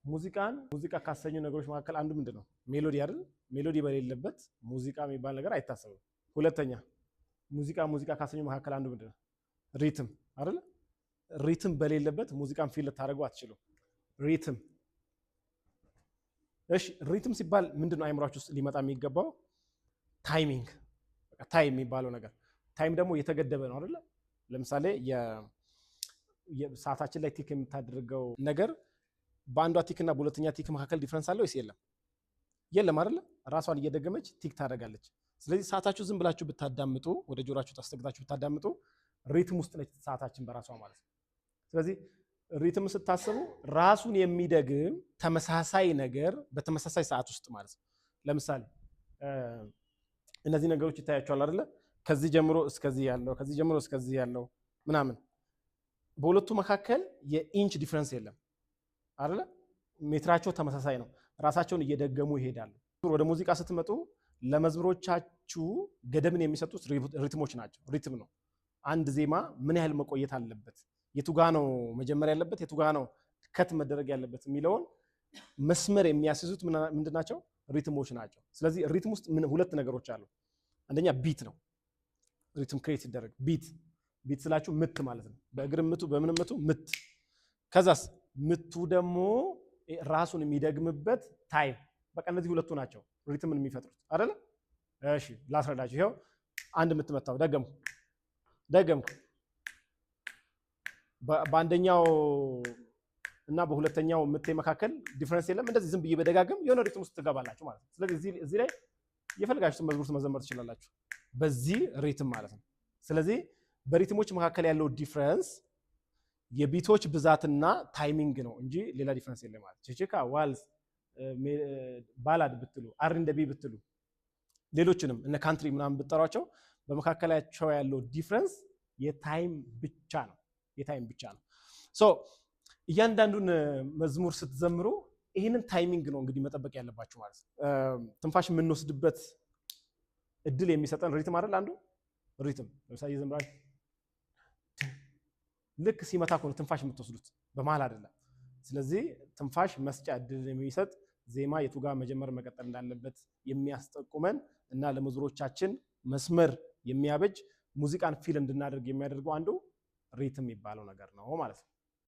ሙዚቃን ሙዚቃ ካሰኙ ነገሮች መካከል አንዱ ምንድን ነው? Melody አይደል? Melody በሌለበት ሙዚቃ የሚባል ነገር አይታሰብም። ሁለተኛ፣ ሙዚቃ ሙዚቃ ካሰኙ መካከል አንዱ ምንድን ነው? Rhythm አይደል? Rhythm በሌለበት ሙዚቃን feel ልታደርጉ አትችሉም። Rhythm። እሺ፣ rhythm ሲባል ምንድን ነው አይምሯችሁ ውስጥ ሊመጣ የሚገባው? Timing፣ በቃ time የሚባለው ነገር። Time ደግሞ የተገደበ ነው አይደለ? ለምሳሌ ሰዓታችን ላይ tick የምታደርገው ነገር በአንዷ tick እና በሁለተኛ tick መካከል difference አለ ወይስ የለም? የለም አይደለ? ራሷን እየደገመች tick ታደርጋለች። ስለዚህ ሰዓታችሁ ዝም ብላችሁ ብታዳምጡ፣ ወደ ጆሯችሁ ታስጠግታችሁ ብታዳምጡ rhythm ውስጥ ነች ሰዓታችን በራሷ ማለት ነው። ስለዚህ rhythm ስታስቡ ራሱን የሚደግም ተመሳሳይ ነገር በተመሳሳይ ሰዓት ውስጥ ማለት ነው። ለምሳሌ እነዚህ ነገሮች ይታያችኋል አይደለ? ከዚህ ጀምሮ እስከዚህ ያለው፣ ከዚህ ጀምሮ እስከዚህ ያለው ምናምን በሁለቱ መካከል የ inch difference የለም አይደለ? ሜትራቸው ተመሳሳይ ነው። ራሳቸውን እየደገሙ ይሄዳሉ። ወደ ሙዚቃ ስትመጡ ለመዝሙሮቻችሁ ገደብን የሚሰጡት rhythm ኦች ናቸው። Rhythm ነው። አንድ ዜማ ምን ያህል መቆየት አለበት፣ የቱ ጋ ነው መጀመር ያለበት፣ የቱ ጋ ነው cut መደረግ ያለበት የሚለውን መስመር የሚያስይዙት ምንድን ናቸው? Rhythm ኦች ናቸው። ስለዚህ rhythm ውስጥ ምን ሁለት ነገሮች አሉ። አንደኛ beat ነው። Rhythm create ሲደረግ beat፣ beat ስላችሁ ምት ማለት ነው። በእግር ምቱ፣ በምን ምቱ፣ ምት። ከዛስ ምቱ ደግሞ ራሱን የሚደግምበት time። በቃ እነዚህ ሁለቱ ናቸው rhythm ን የሚፈጥሩት አይደለ? እሺ፣ ላስረዳችሁ። ይኸው አንድ ምት መታው፣ ደገምኩ፣ ደገምኩ። በአንደኛው እና በሁለተኛው ምቴ መካከል difference የለም። እንደዚህ ዝም ብዬ በደጋግም የሆነ rhythm ውስጥ ትገባላችሁ ማለት ነው። ስለዚህ እዚህ ላይ የፈለጋችሁትን መዝሙር መዘመር ትችላላችሁ በዚህ rhythm ማለት ነው። ስለዚህ በ rhythm ኦች መካከል ያለው difference የ beat ኦች ብዛትና timing ነው እንጂ ሌላ difference የለም ማለት። ችችካ፣ waltz፣ ballad ብትሉ፣ R&B ብትሉ፣ ሌሎችንም እነ country ምናምን ብትጠሯቸው በመካከላቸው ያለው difference የ time ብቻ ነው። የ time ብቻ ነው። So እያንዳንዱን መዝሙር ስትዘምሩ ይህንን timing ነው እንግዲህ መጠበቅ ያለባችሁ ማለት ነው። ትንፋሽ የምንወስድበት እድል የሚሰጠን rhythm አይደል? አንዱ rhythm ለምሳሌ እየዘመራችሁ ልክ ሲመታ እኮ ነው ትንፋሽ የምትወስዱት፣ በመሀል አይደለም። ስለዚህ ትንፋሽ መስጫ እድል የሚሰጥ ዜማ የቱ ጋር መጀመር መቀጠል እንዳለበት የሚያስጠቁመን እና ለመዝሙሮቻችን መስመር የሚያበጅ፣ ሙዚቃን feel እንድናደርግ የሚያደርገው አንዱ rhythm የሚባለው ነገር ነው ማለት ነው።